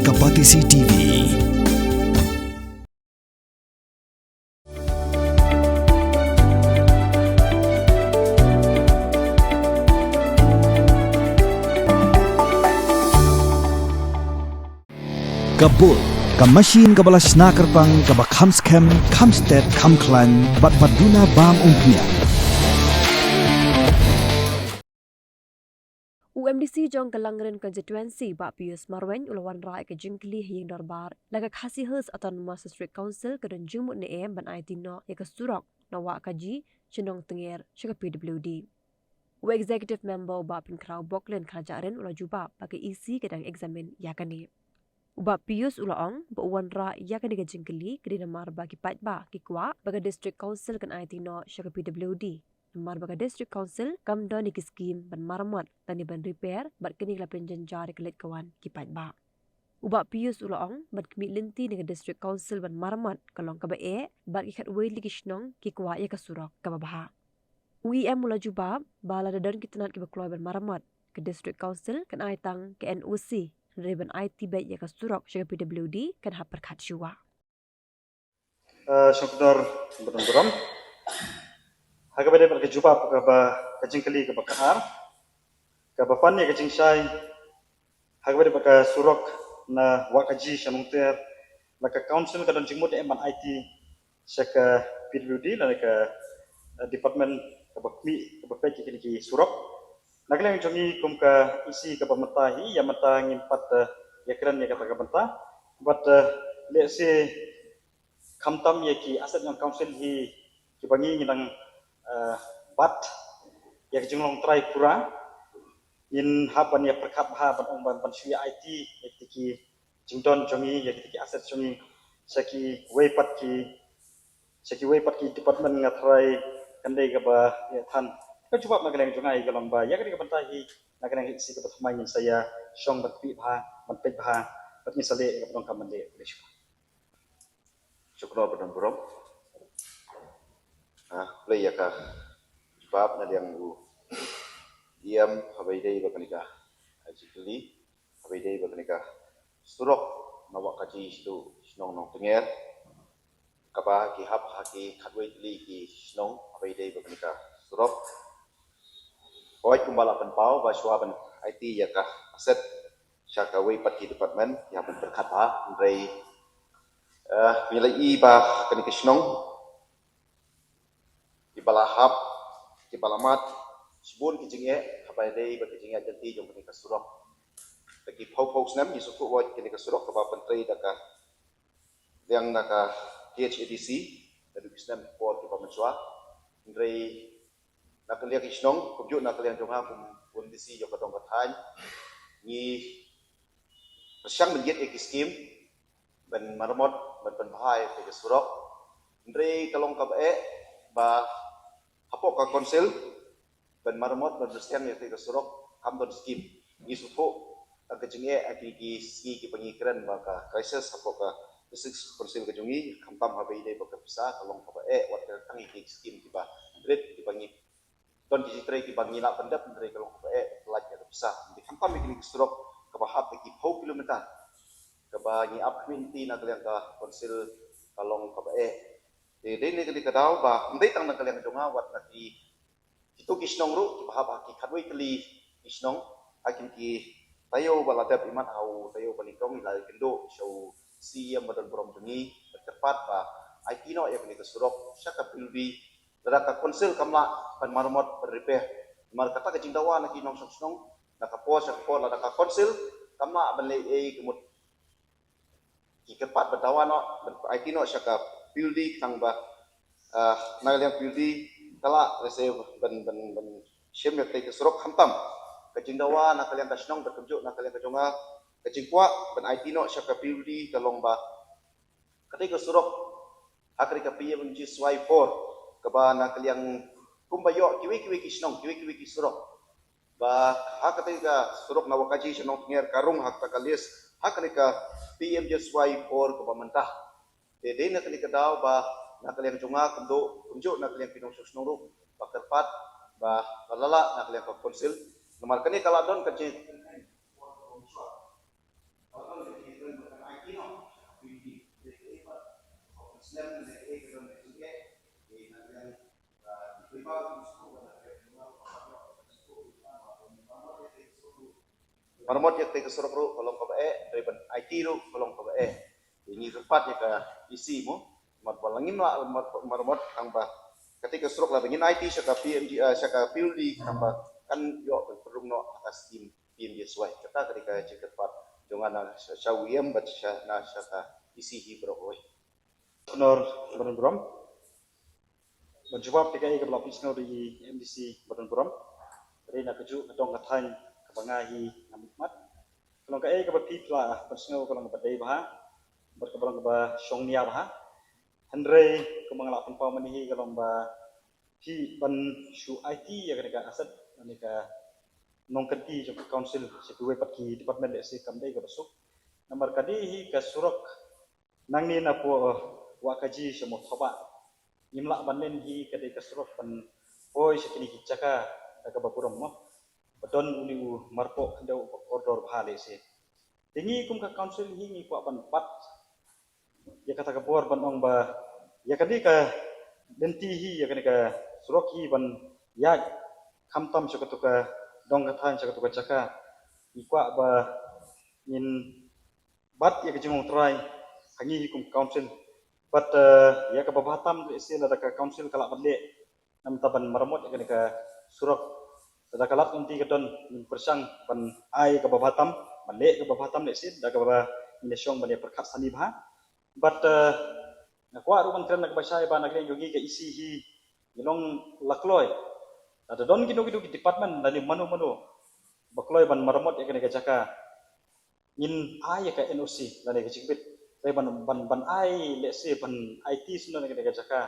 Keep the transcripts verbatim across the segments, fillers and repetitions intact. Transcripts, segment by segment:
Ka Batesi T V. Ka Bull, ka machine kaba la shna kyrpang, kaba kham skhem, kham stet, kham khlaiñ, bad ba duna bam umphniang. U M D C jong ka Langrin Constituency, Bah Pius Marwein, u la wanrah ïa ka jingkylli ha ïing dorbar la ka Khasi Hills Autonomous District Council ka don jingmut ne em ban aiti noh ïa ka surok na Wahkaji sha Nongtnger sha ka P W D. U Executive Member u Bah Pynkhraw Boklin Kharjahrin u la jubab ba ka E C ka dang examine ïa kane. U Bah Pius u la ong ba u wanrah ïa kane ka jingkylli ka dei namar ba ki paidbah ki kwah ba ka District Council kan aiti noh sha ka P W D. Namar ba ka District Council kam don ïa ki skim ban maramot lane ban repair, bad kane ka la pynjynjar ïa ka leit ka wan ki paidbah. U Bah Pius u la ong ba ka khmih lynti na ka District Council ban maramot ka long kaba eh, bad ki khatwei tylli ki shnong ki kwah ïa ka surok kaba bha. U E M u la jubab ba lada don ki tnat kiba kloi ban maramot, ka District Council kan ai tang ka N O C, hynrei ban aiti beit ïa ka surok sha ka P W D kan hap pyrkhat shuwa. Eh, Shongkdor Badonburom. Ha kaba ïadei bad ka jubab kaba, ka jingkylli kaba ka ar, kaba pan ïa ka jingshai ha kaba ïadei bad ka surok na Wahkaji sha Nongtnger, la ka Council ka don jingmut ne em ban aiti sha ka P W D lane ka, eh, department kaba khmih, kaba peit ïa kine ki surok. Na ka liang jong ngi kum ka E C kaba mynta hi, ïa mynta ngim pat, eh, ïakren ïa kata ka bynta. Bad, eh, lehse khamtam ïa ki asset jong Council hi kiba ngi ngi dang, eh, bat ïa ka jinglong trai pura. Ngin hap ban ïa pyrkhat bha ban ong ban, ban shu ïa aiti ïa ki jingdon jong ngi, ïa ki asset jong ngi sha kiwei pat ki, sha kiwei pat ki department. Nga tharai kan dei kaba ïa than. Ka jubab na ka liang jong nga ka long ba ïa ka dei ka bynta hi, na ka liang hi shi kaba thymmai ngin sa ïa shong ban peit bha, ban peit bha, bad ngin sa leh ïa kaba donkam ban leh. Shukor Badonburom. Ah, pynlong ïa ka jubab na liang u E M, haba ïadei bad kane ka jingkylli, haba ïadei bad kane ka surok na Wahkaji sha Nongtnger, kaba ki hap ha ki khatwei tylli ki shnong, haba ïadei bad kane ka surok. Hooid, kumba la pynpaw ba shuwa ban aiti ïa ka asset sha kawei pat ki department, ki hap ban pyrkhat bha, hynrei, eh, ngi la i ba kane ka shnong kiba la hap, kiba la mad shibun ki jingeh haba ïadei bad ki jingeh jylliew jong kane ka surok. Te ki phew phew snem ngi sngewthuh ba kane ka surok kaba pyntrei da ka liang na ka T H A D C naduh ki snem por kiba mynshuwa. Hynrei na ka liang ki shnong, kumjuh na ka liang jong nga kum, kum M D C jong ka dong ka thaiñ, ngi pyrshang ban ïit ïa ki skim ban maramot, ban pynbha ïa ka surok. Hynrei ka long kaba eh ba hapoh ka Council ban maramot, ban pynsteng ïa ka surok kam don skim. Ngi sngewthuh ka jingeh ha kine ki sngi kiba ngi kren ba ka crisis hapoh ka District Council ka jong ngi, khamtam haba ïadei bad ka pisa, ka long kaba eh wat ka tang ïa ki skim kiba rit, kiba ngi don ki jingtrei kiba ngi lah pyndep, hynrei ka long kaba eh, ka lait ïa ka pisa. Hynrei khamtam ïa kine ki surok kaba hap da ki phew kilometer kaba ngi ap khmih lynti na ka liang ka Council, ka long kaba eh. Te dei na kane ka daw ba ym dei tang na ka liang jong nga, wat na ki, kito ki shnong ruh kiba hap ha ki khatwei tylli ki shnong, ha kine ki taïew ba la dep, imat ha u taïew ba nyngkong, ngi la ïakynduh sha u C E M Badonburom jong ngi, ban kyrpad ba aiti noh ïa kane ka surok sha ka P W D. Lada ka Council kam lah ban maramot, ban repair, namar kata ka jingdawa na ki nongshong shnong, na ka por sha ka por, lada ka Council kam lah ban leh ei ei, ka mut ki kyrpad ban dawa noh, ban aiti noh sha ka P W D, khnang ba, ah, na ka liang P W D ka lah lehse ban, ban, ban shim ïa kata ka surok. Khamtam ka jingdawa na ka liang ka shnong bad kumjuh na ka liang ka jong nga, ka jingkwah ban aiti noh sha ka P W D ka long ba kata ka surok ha kata ka P M G S Y four, kaba na ka liang kumba ïoh kiwei kiwei ki shnong, kiwei kiwei ki surok, ba ha kata ka surok na Wahkaji sha Nongtnger ka rung ha kata ka list ha kata ka P M G S Y four kaba mynta. Te dei na kane ka daw ba na ka liang jong nga kumjuh, kumjuh na ka liang ki nongshong shnong ruh, ba kyrpad ba, ba la lah na ka liang ka Council, namar kane ka la don ka jing Maramot ïa kata ka surok ruh ka long kaba eh, hynrei ban aiti ruh ka long kaba eh. Ïa ngi kyrpad ïa ka E C mo. Mat ba la ngim lah maramot, hangba kata ka surok lada ngin aiti sha ka P M G, eh, sha ka P W D, hangba kan ïoh ban pynrung noh ha ka skim P M G S Y. Kata ka dei ka jingkyrpad jong nga na sha, sha u E M bad sha, na sha ka E C hi baroh kawei. Governor Bah Donbor, ban jubab ïa kaei kaba la pynsngew da i M D C Bah Donbor. Ka dei na kajuh ka dong ka thaiñ kaba nga hi ngam khmat. Ka long kaei kaba phi la pynsngew ka long kaba dei bha bad kaba long kaba shong nia bha. Hynrei kumba nga la pynpaw mynne hi ka long ba phi ban shu aiti ïa kane ka asset, kane ka nongkynti jong ka council sha kiwei pat ki department lehse kam dei kaba suk. Namar ka dei hi ka surok nangne na poh Wahkaji sha Mawthohbah. Ngim lah ban len hi ka dei ka surok ban poi sha kine ki jaka da kaba burom mo. Ba don une u marpoh khyndew ba kordor bha lehse. Te ngi kum ka council hi ngi kwah ban bat ïa kata ka bor ban ong ba ïa kane ka lynti hi, ïa kane ka surok hi ban ïaid khamtam sha katu ka dong ka thaiñ, sha katu ka jaka. Ngi kwah ba ngin bat ïa ka jingmong trai ha ngi hi kum council. Bad, eh, ïa kaba bha tam lehse lada ka council ka lah ban leh namar ban maramot ïa kane ka surok. Lada ka lad lynti ka don, ngin pyrshang ban ai kaba bha tam, ban leh kaba bha tam lehse da kaba ngin ïa shong ban ïa pyrkhat sani bha. Bad, eh, nga kwah ruh ban kren na kaba shai ba na ka liang jong ngi ka E C hi ngi long la kloi. Lada don kino kino ki department lane mano mano ba kloi ban maramot ïa kane ka jaka, ngin ai ïa ka N O C lane ka jingbit. Hynrei ban, ban, ban ai lehse ban aiti shuh na kane ka jaka,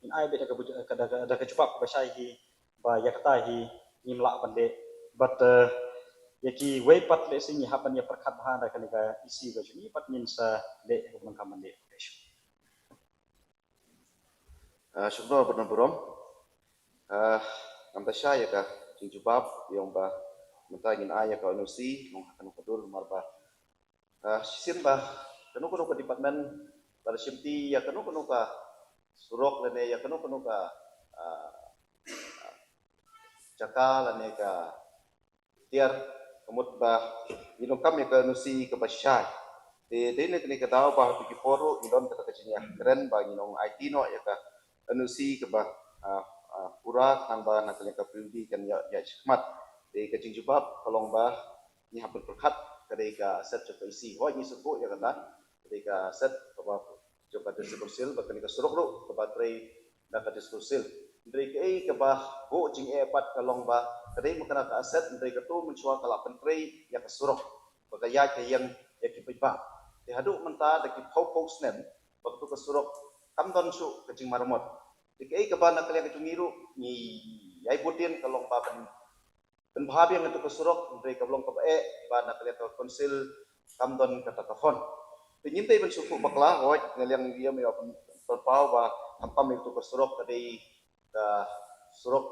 ngin ai beit da ka, da ka, da ka jubab kaba shai hi ba ïa kata hi ngim lah ban leh. Bad, eh, ïa kiwei pat lehse ngi hap ban ïa pyrkhat bha da kane ka E C ka jong ngi bad ngin sa leh ïa kaba donkam ban leh. Ah, shukor Bah Donbor. Ah, ngam da shai ïa ka jingjubab ïa ong ba mynta ngin ai ïa ka N O C long ha kano ka dur, namar ba, ah, shisien ba kano kano ka department ba la shimti ïa kano kano ka surok lane ïa kano kano ka, ah, ah, jaka lane ka tiar, ka mut ba ngi donkam ïa ka N O C kaba shai. Te dei na kane ka daw ba ha kito ki por ruh ngi don kata ka jingïakren ba ngin ong aiti noh ïa ka N O C kaba, ah, ah, pura, khnang ba na kane ka P W D kan ïa, ïa shakhmat. Te ka jingjubab ka long ba ngi hap ban pyrkhat, ka dei ka asset jong ka E C. Hooid ngi sngewthuh ïa kata, ka dei ka asset kaba jong ka District Council, bad kane ka surok ruh kaba trei da ka District Council. Hynrei kaei kaba buh jingeh pat ka long ba ka dei ma kane ka asset, hynrei kato mynshuwa ka la pyntrei ïa ka surok ba ka ïaid ka ïeng ïa ki paidbah. Te haduh mynta da ki phew phew snem ba kato ka surok kam don shuh ka jingmaramot. Te kaei kaba na ka liang ka jong ngi ruh ngi ïai bud dien ka long ba ban pynbha biang ïa kato ka surok, hynrei ka long kaba eh ba na ka liang ka council kam don kata ka fund. Te ngim dei ban sngewthuh bakla, hooid na liang ïa me ïa pynpaw ba khamtam ïa kato ka surok ka dei ka surok,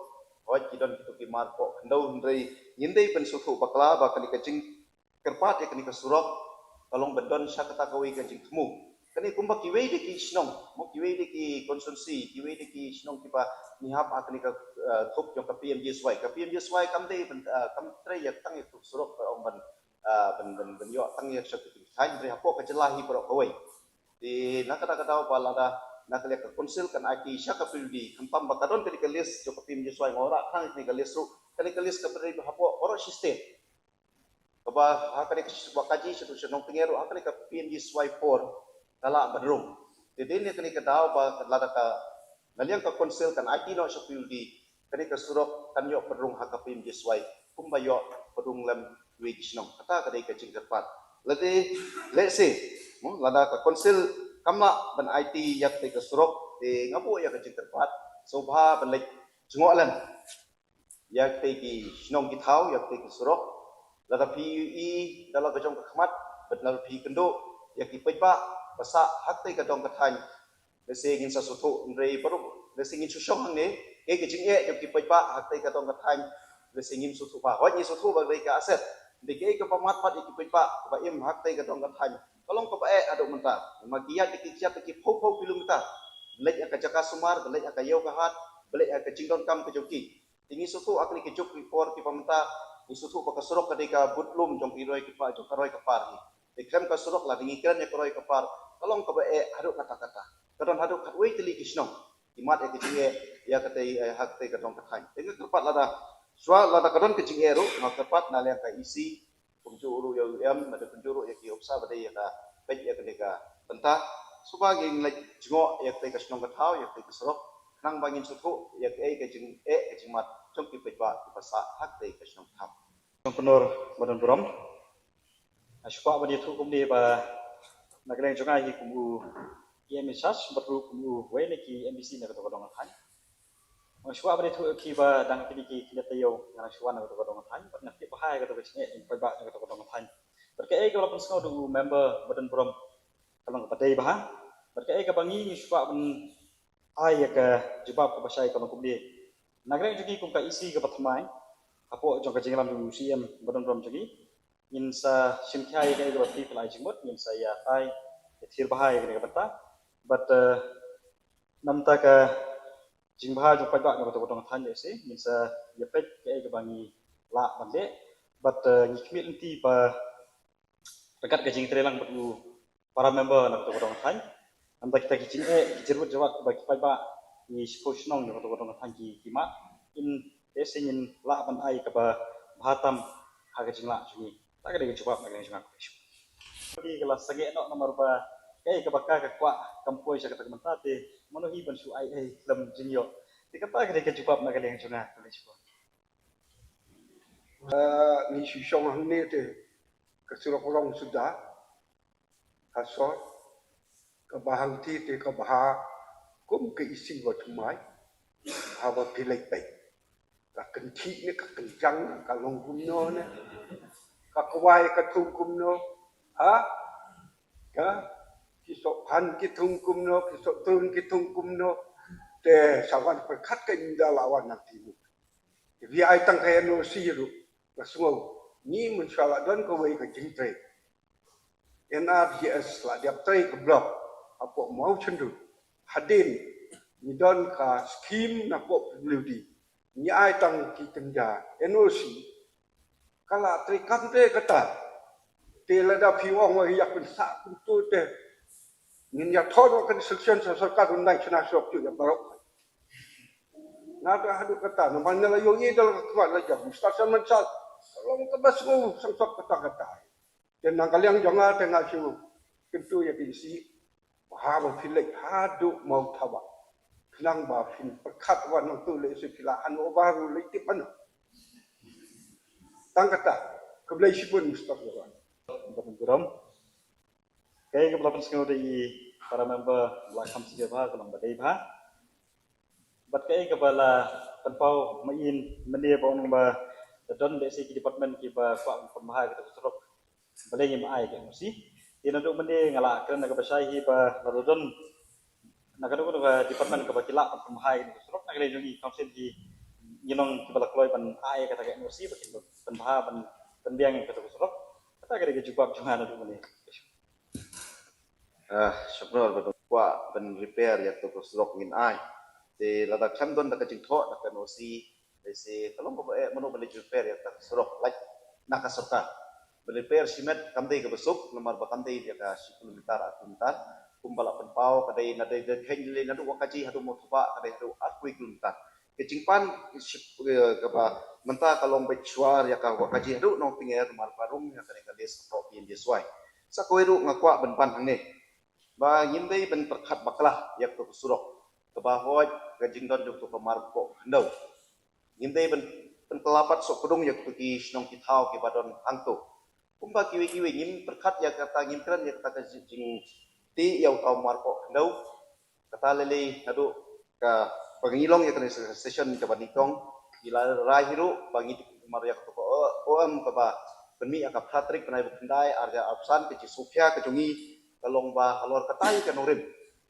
hooid ki don kito ki marpoh khyndew, hynrei ngim dei ban sngewthuh bakla ba kane ka jingkyrpad ïa kane ka surok ka long ban don sha kata kawei ka jingthmu. Kane kumba kiwei de ki shnong, mo, kiwei de ki constituency, kiwei de ki shnong kiba ngi hap ha kane ka, eh, thup jong ka P M G S Y. Ka P M G S Y kam dei ban, eh, kam trei ïa tang ïa thup surok ba ong ban, eh, ban, ban, ban ïoh tang ïa sha ki thaiñ, hynrei hapoh ka jylla hi baroh kawei. Te na kata ka daw ba lada na ka liang ka council kan aiti sha ka P W D, khamtam ba ka don kane ka list jong ka P M G S Y, nga wanrah tang kane ka list ruh, kane ka list ka pynrei hapoh baroh shi state. Kaba ha kane ka Wahkaji, sha tu sha Nongtnge ruh, ha kane ka P M G S Y four ka lah ban rung. Te dei na kane ka daw ba lada ka na liang ka council kan aiti noh sha P W D, kane ka surok kan ïoh pynrung ha ka P M G S Y kumba ïoh pynrung lem kiwei ki shnong. Kata ka dei ka jingkyrpad. Lada, let's say, mo, lada ka council kam lah ban aiti ïa kata ka surok, te nga buh ïa ka jingkyrpad sngewbha ban leit jngoh lem ïa kitei ki shnong ki thaw, ïa kitei ki surok. Lada phi ïohi da la ka jong ka khmat bad lada phi kynduh ïa ki paidbah ba sah ha kitei ka dong ka thaiñ, lehse ngin sa sngewthuh, hynrei baroh lehse ngin shu shong hangne, kaei ka jingeh jong ki paidbah ha kitei ka dong ka thaiñ, lehse ngim sngewthuh ba, hooid ngi sngewthuh ba ka dei ka asset, hynrei kaei kaba mad pat ïa ki paidbah ba im ha kitei ka dong ka thaiñ ka long kaba eh haduh mynta. Namar ki ïaid ki ïaid ki phew phew kilometer, ba leit ha ka jaka sumar, ba leit ha ka ïew ka hat, ba leit ha ka jingdonkam ka jong ki. Te ngi sngewthuh ha kine ki juk ki por kiba mynta Ngi sngewthuh ba ka surok ka dei ka bud lum jong ki roi ki par, jong ka roi ka par hi. Te khlem ka surok lada ngi kren ïa ka roi ka par, ka long kaba eh haduh katta katta. Ka don haduh khatwei tylli ki shnong ki mad ïa ka jingeh ïa katei, eh, ha katei ka dong ka thaiñ. Te nga kyrpad lada, shuwa lada ka don ka jingeh ruh, nga kyrpad na liang ka E C, kumjuh ruh ïa u E M, bad kumjuh ruh ïa ki ophisar ba dei ïa ka peit ïa kane ka bynta, shuwa ngin leit jngoh ïa katei ka shnong ka thaw, ïa katei ka surok, khnang ba ngin sngewthuh ïa kaei ka jingeh ka jingmad jong ki paidbah kiba sah ha katei ka shnong ka thaw. Jong Knorr ba don burom. Nga shu kwah ban ïathuh kumne ba na ka liang jong nga hi kum u E M in charge bad ruh kum uwei na ki M D C na kato ka dong ka thaiñ. Nga shu kwah ban ïathuh ïa phi ba dang kine ki khyndai taïew nga dang shu wan na kato ka dong ka thaiñ bad nga tip bha ïa kato ka jingeh jong ki paidbah na kato ka dong ka thaiñ. Bad kaei kaba la pynsngew da u member ba don burom ka long kaba dei bha. Bad kaei kaba ngi ngi shu kwah ban ai ïa ka jubab kaba shai ka long kumne. Na ka liang jong ngi kum ka E C kaba thymmai, hapoh jong ka jingïalam jong u C M ba don burom jong ngi, ngin sa shim khia ïa kaei kaba phi phi la ai jingmut, ngin sa ïatai ïathir bha ïa kane ka bynta. Bad, eh, na bynta ka jingbha jong paidbah na kato ka dong ka thaiñ lehse ngin sa ïapeit kaei kaba ngi lah ban leh. Bad, eh, ngi khmih lynti ba ryngkat ka jingtrei lang bad u para member na kato ka dong ka thaiñ. Namar kita ki jingeh, ki jingruh jingwad kiba ki paidbah, ki shiphew shnong na kato ka dong ka thaiñ ki, ki mad, ngin, te ngin lah ban ai kaba bha tam ha ka jinglah jong ngi. Kata ka dei ka jubab na ka liang jong nga. Ka la sangeh noh namar ba kaei kaba ka, ka kwah kam poi sha kata ka bynta, te mano hi ban shu ai ei khlem jingïoh. Te kata ka dei ka jubab na ka liang jong nga. Khublei shibun. Eh, ngi shu shong hangne te ka surok long suda ha sor, kaba hangtei te ka bha kum ka E C ba thymmai, haba phi leit peit. Ka kynthih ne ka kynjang ne ka long kumno ne, ka kwai ka thung kumno, ha? Ka ki sohphan ki thung kumno, ki sohtrun ki thung kumno. Te sa wan pyrkhat ka ynda la wan nangtei mut. Te phi ai tang ka N O C ruh, nga sngew, ngi mynshuwa la don kawei ka jingtrei N R D S, la dep trei ka block hapoh Mawchynrut. Hadien ngi don ka scheme napoh P W D, ngi ai tang ki kynja N O C. Ka la trei kam trei kata. Te lada phi ong wa ïa pynsah kumto te, ngin ïa thor wa ka instruction sha sorkar, un dang shna surok ïa baroh. Nga da haduh kata, namar nga la ïohi da la ka khmat la jam. Mister Sharman Sal, long kaba sngew sngewsop kata kata. Te na ka liang jong nga te nga shu kyntu ïa ka E C, bha ba phi leit haduh Mawthabat. Khnang ba phin pyrkhat wan nangtu lehse phi la handover ruh leit tip ano. Tang kata, khublei shibun Mister Sharman. Burom. Kaei kaba la pynsngew da i para member ba la kham sngewbha ka long ba dei bha. Bad kaei kaba la pynpaw ma i mynne ba ong ba da don lehse ki department kiba kwah pynbha ïa kata ka surok, balei ngim ai ka N O C. Te naduh mynne nga la kren na kaba shai hi ba la don na kano kano ka department kaba ki lah ban pynbha ïa kata ka surok, na ka liang jong ngi council ki, ngi long kiba la kloi ban ai kata ka N O C ba kin pynbha ban pynbiang ïa kata ka surok. Kata ka dei ka jubab jong nga naduh mynne. Ah, shukor, ba kwah ban repair ïa kata ka surok ngin ai. Te lada khlem don da ka jingthoh da ka N O C, te sa ka long kaba eh mano ban leit repair ïa kata ka surok, lait na ka sorkar. Ban repair shimet kam dei kaba suk, namar ba kam dei ïa ka shi kilometer, ar kilometer. Kumba la pynpaw ka dei na dei dei khein lei naduh Wahkaji haduh Mawthabat ka dei haduh arphew kilometer. Ka jingpan ship, eh, kaba mynta ka long beit shuwa ïa ka Wahkaji haduh Nongthier, namar ba rung ïa kane ka list ka P M G S Y. Sa kawei ruh nga kwah ban pan hangne ba ngim dei ban pyrkhat bakla ïa kata ka surok kaba hoi ka jingdon jong kata ka marpoh khyndew. Ngim dei ban pynkylla pat sohkdung ïa kata ki shnong ki thaw kiba don hangto. Kumba kiwei kiwei ngim pyrkhat ïa kata, ngim kren ïa kata ka jing, jingtih ïa uta u marpoh khyndew. Kata lei lei naduh kaba ngi long ïa kane ka session kaba nyngkong, ngi la rai hi ruh ba ngi dei kumar ïa kata ka, eh, O M kaba pynmih ïa ka phra tarik bnai ba khyndai, ar hajar arphew san, ka jingsngewkhia ka jong ngi ka long ba halor kata hi ka nongrim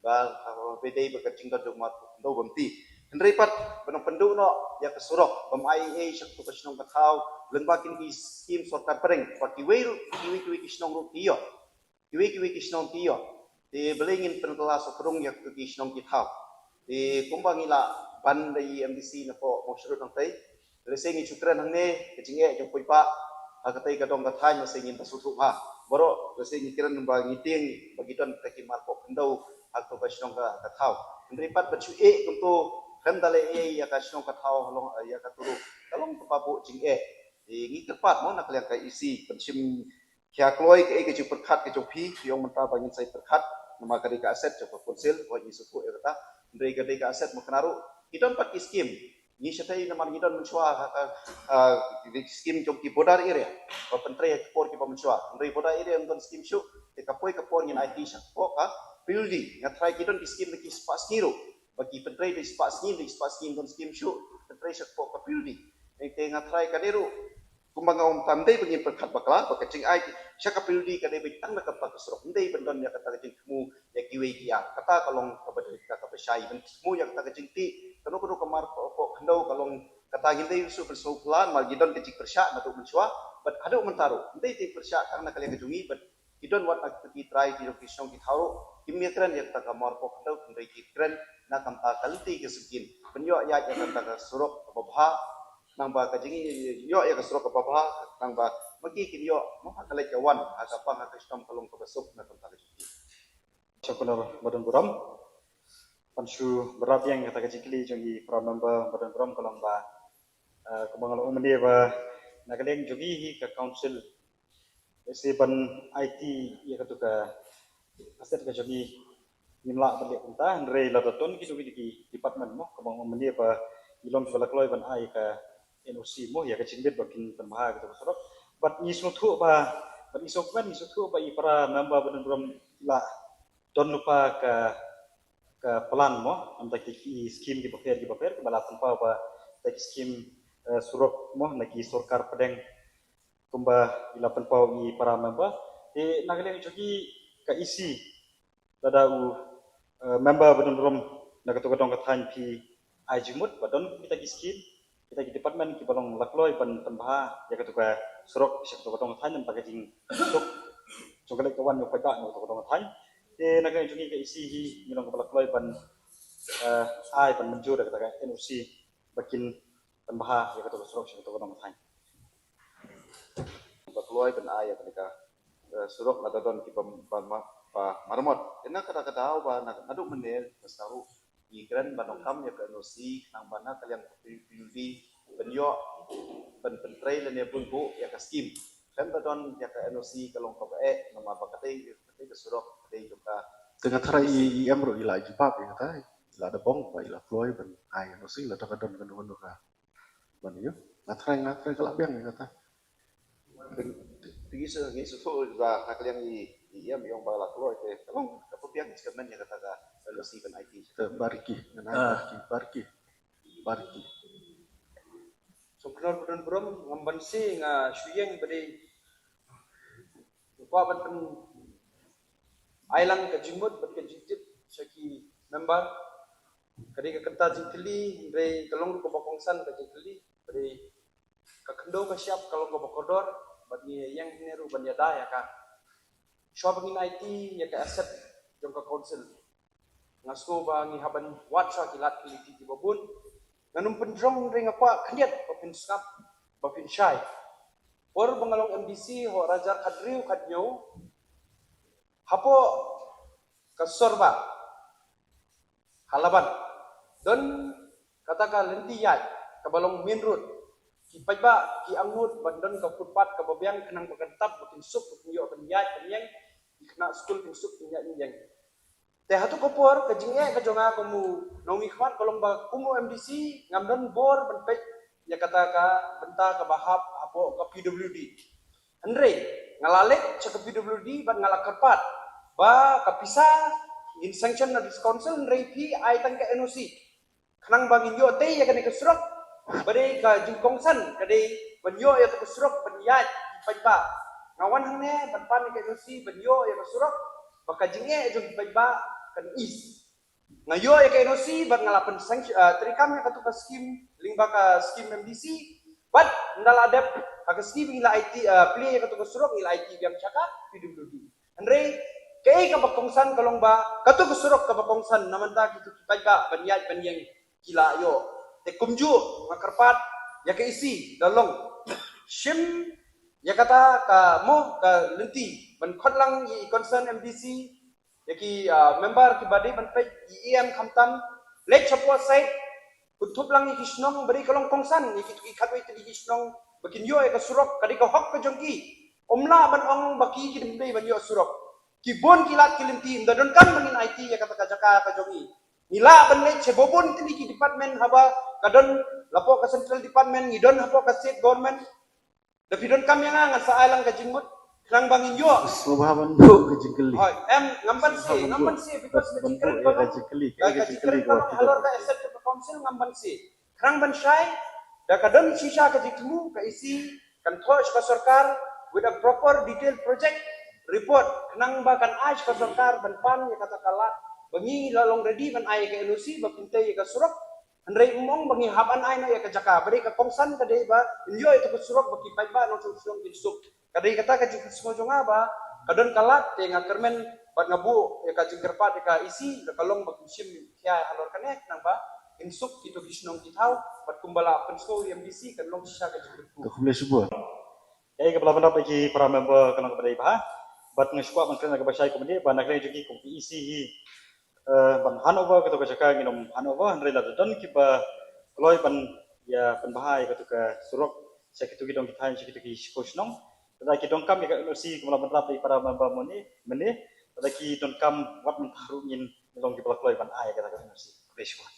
ba, ah, ba dei ba ka jingdon jong u marpoh khyndew bym tih. Hynrei pat ba nang pynduh noh ïa ka surok, bym ai ei ei sha kata ka shnong ka thaw lyngba kine ki skim sorkar pdeng, ba kiwei ruh, kiwei kiwei ki shnong ruh ki ïoh. Kiwei kiwei ki shnong ki ïoh. Te balei ngin pynkylla sohkdung ïa kito ki shnong ki thaw. Te kumba ngi la ban da i M D C napoh Mawshynrut nangtei, Lehse ngi shu kren hangne ka jingeh jong paidbah ha katei ka dong ka thaiñ, lehse ngin da sngewthuh bha. Baroh lehse ngi kren ba ngi tieng ba ki don kita ki marpoh khyndew ha kato ka shnong ka, ka thaw. Hynrei pat ban shu eh kumto, khlem da leh ei ïa ka shnong ka thaw, halong ïa kato ruh ka long kaba buh jingeh. Te ngi kyrpad mo na ka liang ka EC ban shim khia kloi kaei ka jingpyrkhat ka jong phi, phi ong mynta ba ngin sa ïa pyrkhat namar ka dei ka asset jong ka council, hooid ngi sngewthuh ïa kata. Hynrei ka dei ka asset mo kane ruh. Ki don pat ki skim. Ngi shatei namar ngi don mynshuwa ha ka, ah, ki skim jong ki border area ba pyntrei ha ki por kiba mynshuwa. Hynrei border area ym don skim shuh, te ka poi ka por ngin aiti sha ka PWD. Nga tharai ki don ki skim da ki spah sngi ruh ba ki pyntrei da ki spah sngi, da ki spah sngi ym don skim shuh, pyntrei sha ka PWD. Te nga tharai kane ruh kumba nga ong, tam dei ba ngin pyrkhat bakla ba ka jingai sha ka PWD ka dei ba tang na kata ka surok, ym dei ban don ïa kata ka jingthmu ïa kiwei ki ar. Kata ka long kaba dei kata kaba shai, ban thmu ïa kata ka jingtih. Kano kano ka marpoh khyndew ka long kata, ngim dei shuh ban sngewphylla namar ngi don ka jingpyrshah naduh mynshuwa bad haduh mynta ruh. Ym dei jingpyrshah tang na ka liang ka jong ngi bad ki don wat na ki trai ki jong ki shnong ki thaw ruh kim ïakren ïa kata ka marpoh khyndew, hynrei ki kren na ka bynta ka lynti ka syngkien. Pynïoh ïa kata ka surok kaba bha, nang ba ka jingïoh ïa ka surok kaba bha, nang ba ma ki kin ïoh mo ha ka leit ka wan, ha ka pang ha ka shitom ka long kaba suk na ka bynta ka jong ki. Sha kumno ba don burom. Ban shu bynrap ïa kata ka jingkylli jong i para member ba don burom ka long ba, eh, kumba nga la ong mynne ba na ka liang jong i hi ka council, lehse ban aiti ïa katu ka asset ka jong i ngim lah ban leh kumta, hynrei lada don kito kito ki department mo, kumba nga ong mynne ba ngi long kiba la kloi ban ai ka NOC mo ïa ka jingbit ba kin pynbha katu ka surok. Bad ngi sngewthuh ba, bad ngi sngewkmen, ngi sngewthuh ba i para member ba don burom la don lypa ka, ka plan mo, namar ki, ki skim kiba pher kiba pher kiba la pynpaw ba ki skim, eh, surok mo na ki sorkar pdeng kumba i la pynpaw i para member. Te na ka liang jong i ka EC, lada u, eh, member ba don burom na kato ka dong ka thaiñ phi ai jingmut ba don kita ki skim, kita ki department kiba long la kloi ban pynbha ïa kato ka surok sha kato ka dong ka thaiñ, namar ka jingsuk jong ka leit ka wan jong paidbah na kato ka dong ka thaiñ. Te na ka jong i ka EC hi ngi long kaba la kloi ban, eh, ai ban mynjur ïa kata ka NOC ba kin pynbha ïa kato ka surok sha kato ka dong ka thaiñ. Ba kloi ban ai ïa kata ka, eh, surok lada don kiba, ba, ba, ba maramot. Te na kata ka daw ba na, naduh mynne ka sdang ruh ngi kren ba donkam ïa ka NOC khnang ba na ka liang ka PWD ban ïoh ban pyntrei lane bun buh ïa ka skim. Khlem da don ïa ka NOC ka long kaba eh namar ba katei, katei ka surok ka dei jong ka. Te nga tharai i, i em ruh i la jubab ïa kata, i la da bong ba i la kloi ban ai NOC lada ka don kano kano ka ban ïoh. Nga tharai, nga tharai ka la biang ïa kata. Te ngi shu, ngi shu thuh ba na ka liang i, i em i ong ba la kloi te ka long kaba biang, shu kmen ïa kata ka NOC ban aiti. Te barki, nga na barki, barki, barki. Sngewkynnoh ba don burom, ngam banse nga shu ïeng ba dei nga kwah ban pyn ai lang ka jingmut bad ka jingtip sha ki member. Ka dei ka kynta jingkylli, hynrei ka long ruh kaba kongsan ka jingkylli. Ba dei ka khyndew ka shyiap ka long kaba kordor, bad ngi ïeng hangne ruh ban ïada ïa ka. Shuwa ba ngin aiti ïa ka asset jong ka council, nga sngew ba ngi hap ban wad shuwa ki lad ki lynti kiba bun. Ngan ym pynjrong hynrei nga kwah khyndiat ba phin sngap, ba phin shai. Por ba nga long MDC ha u ar hajar khathynriew khathynñiew, hapoh ka Sorbah ha Laban, don kata ka lynti ïaid kaba long main road. Ki paidbah ki angnud ban don ka footpath kaba biang khnang ba kan tap, ba kin suk, ba kin ïoh ban ïaid ban ïeng. Ki khynnah skul kin suk kin ïaid ban ïeng. Te hato ka por ka jingeh ka jong nga kum u nongmihkhmat ka long ba kum u MDC ngam don bor ban peit ïa kata ka bynta kaba hap hapoh ka PWD. Hynrei nga la leit sha ka PWD bad nga la kyrpad ba ka pisa ngin sanction na District Council, hynrei phi ai tang ka NOC khnang ba ngin ïoh tei ïa kane ka surok. Ba dei ka jingkongsan ka dei ban ïoh ïa ka surok ban ïaid ki paidbah. Nga wan hangne ban pan ïa ka NOC ban ïoh ïa ka surok ba ka jingeh jong ki paidbah kan ease. Nga ïoh ïa ka NOC bad nga la pynsanction, ah, treikam ïa katu ka skim lyngba ka skim MDC. Bad ynda la dep ha ka skim ngi la aiti, ah, plie ïa katu ka surok, ngi la aiti biang sha ka PWD. Hynrei kaei kaba kongsan ka long ba katu ka surok kaba kongsan na bynta kitu ki paidbah ban ïaid ban ïeng ki la ïoh. Te kumjuh nga kyrpad ïa ka E C da long. Shim ïa kata ka mo ka lynti ban khot lang ïa i concern M D C, ïa ki, ah, member kiba dei ban peit, i E M khamtam, leit shapoh site, kynthup lang ïa ki shnong ba dei ka long kongsan ïa ki, ki khatwei tylli ki shnong ba kin ïoh ïa ka surok, ka dei ka hok ka jong ki. Ym lah ban ong ba ki kim dei ban ïoh surok. Ki bun ki lad ki lynti, ynda donkam ba ngin aiti ïa kata ka jaka ka jong ngi, ngi lah ban leit sha bun tylli ki department haba ka don, la pok ka central department, ngi don hapoh ka state government. Da phi donkam ïa nga, ngan sa ai lang ka jingmut khnang ba ngin ïoh. Sngewbha ban buh ka jingkylli. Hooid, em, ngam ban se, ngam ban se, because ka jingkren ka long, ka jingkren ka long halor ka executive council, ngam ban se. Khnang ban shai, da ka don shisha ka jingthmu, ka E C kan thoh sha ka sorkar with a proper detailed project report, khnang ba kan ai sha ka sorkar ban pan ïa kata ka lad ba ngi la long ready ban ai ïa ka N O C ba pyntei ïa ka surok. Hynrei ym ong ba ngi hap ban ai noh ïa ka jaka, ba dei ka kongsan ka dei ba ngin ïoh ïa ka surok ba ki paidbah nongshong shnong kin suk. Ka dei kata ka jingsngew jong nga ba ka don ka lad, te nga kyrmen bad nga buh ïa ka jingkyrpad ïa ka E C, da ka long ba kin shim khia halor kane, khnang ba kin suk kito ki shnong ki thaw, bad kumba la pynsngew ïa i M D C kan long shisha ka jingkyrkhu. Ka khublei shibun. Ïa kaba la bynrap ïa ki para member ka long kaba dei bha. Bad nga sngewkwah ban kren kaba shai kumne ba na kane jong ki kum ki E C hi, eh, ban hand over kato ka jaka ngin ym hand over, hynrei lada don kiba kloi ban ïa pynbha ïa kato ka surok sha kito ki dong ki thaiñ, sha kito ki shkor shnong, lada ki donkam ïa ka N O C kumba la bynrap ïa ki para member mynne, mynne, lada ki donkam wat mynta ruh ngin long kiba la kloi ban ai ïa kata ka N O C. Khublei shibun.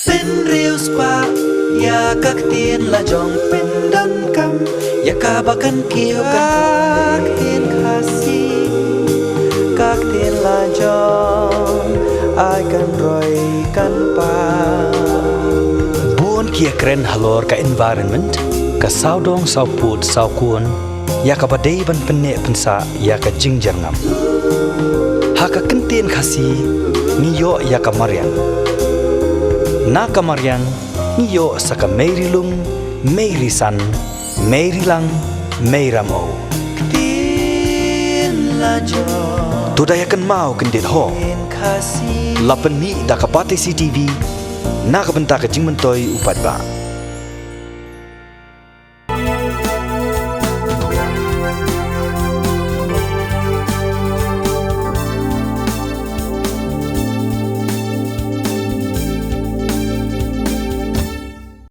Pynriewspah ïa ka ktien la jong, pyndonkam ïa kaba kan kiew, ka ktien Khasi, ka ktien la jong, ai kan roi kan pang. Bun ki ïakren halor ka environment, ka sawdong sawpud sawkun, ïa kaba dei ban pynneh pynsah ïa ka jingjyrngam. Ha ka kyntien Khasi ngi ïoh ïa ka mariang. Na ka mariang ngi ïoh sa ka meiri lung, meiri san, meiri lang, meira mo. Ktien la jong. To da ïa kynmaw kyndit ho. Ktien Khasi. La pynmih da ka Batesi T V na ka bynta ka jingmyntoi u paidbah.